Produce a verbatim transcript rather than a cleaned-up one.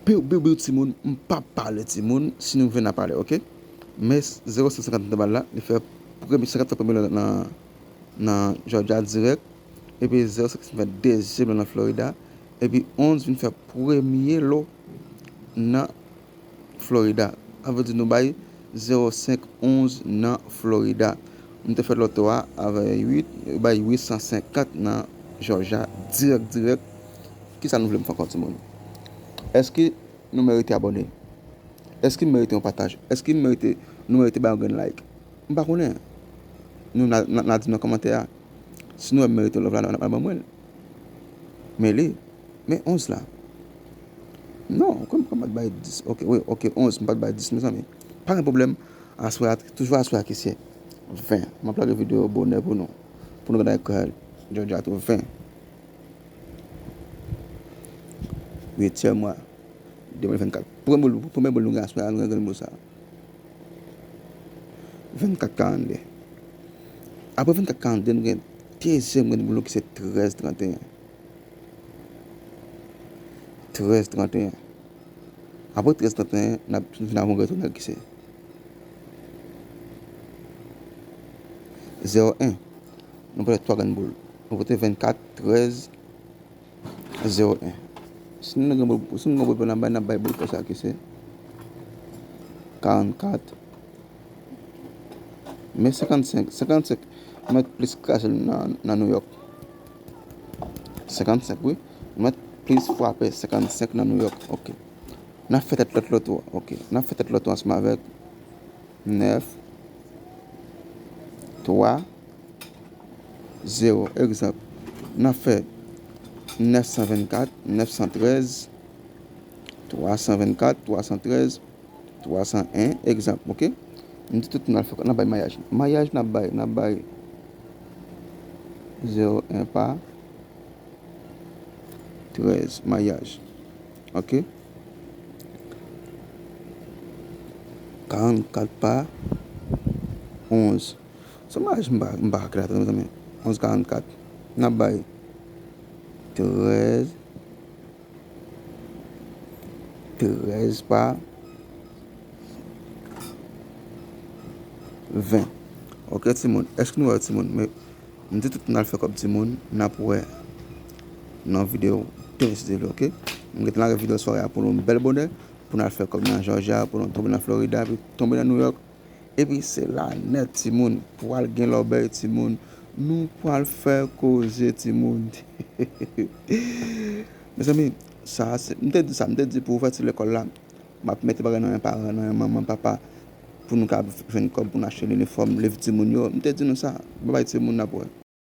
Biw, biw, biw, timoun, m p ap pale, timoun, si nou vin a pale, oke? Men zewo senk senkant m te ba l la, li fè premye, senkant fè premye nan, nan, nan Georgia dirèk, epi zewo senk fè dezyèm nan Florida, epi onz vin fè premye lo nan Florida. Sa vle di nou bay zewo senk onz nan Florida. Nou te fè loto a avè uit, yo bay uit san senkant nan Georgia, dirèk, dirèk. Kisa nou vle m fè ankò, timoun? Èske nou merite abòne? Èske m merite yon pataj? Èske m merite, nou merite bay yon grenn like? M pa konnen. Nou na, na, na di nan kòmantè a. Si nou wè m merite love la, nou al ban mwen l. Men li, men onz la. Non, kòm, kòm m pa t bay dis. Oke, wi, oke, onz, m pa t bay dis, mezanmi. Pa gen pwoblèm. Aswè a, toujou aswè a ki se ven. M ap lage videyo bonè pou nou. Pou nou gade ekran Georgia tou ven. Uityèm mwa de mil vennkat. Premye boul, premye boul nou gen aswè a, nou gen grenn boul sa. Vennkat karannde. Apre vennkat karannde, nou gen dezyèm grenn boul ki se trèz tranteyen. Trèz tranteyen. Apre trèz tranteyen, n ap vin avè yon grenn boul ki se zewo en. Nou pote twa grenn boul. Nou pote vennkat, trèz, zewo en. Si nou gen boul, si nou gen boul pou n ap bay, n ap bay boul konsa ki se karannkat. Men senkannsenk, senkannsenk, nou mèt plis kraze l nan, nan New York. Senkannsenk, wi. Nou mèt plis frape senkannsenk nan New York. Oke. N ap fè tèt lòt loto a. Oke. N ap fè tèt loto ansanm avèk nèf, twa, zewo. Egzanp, n ap fè nèf san vennkat, nèf san trèz, twa san vennkat, twa san trèz, twa san en, egzanp, oke? M di tout moun al fè, n ap bay mayaj. Mayaj n ap bay, n ap bay zewo en pa trèz, mayaj. Oke? Karannkat pa onz. Se mayaj m pa, m pa ka kre la, mezanmi. Onz karannkat. N ap bay trèz, trèz pa ven. Oke, timoun. Èske nou wè, timoun? Men, m di tout moun al fè kòb, timoun. N ap wè nan videyo Thanksgiving, oke? M gentan lage videyo sware a pou nou bèl bonè, pou n al fè kòb nan Georgia, pou nou tonbe nan Florida, epi tonbe nan New York. Epi se la nèt, timoun. Pral gen lòbèy, timoun. Nou pral fè koze, timoun. Mezanmi, sa se, m te di sa, m te di pou ouvèti lekòl la, m ap mete bagay nan men paran, nan men manman, papa, pou nou ka jwenn kòb pou n achte linifòm, liv timoun yo. M te di nou sa. Babay, timoun, n ap wè.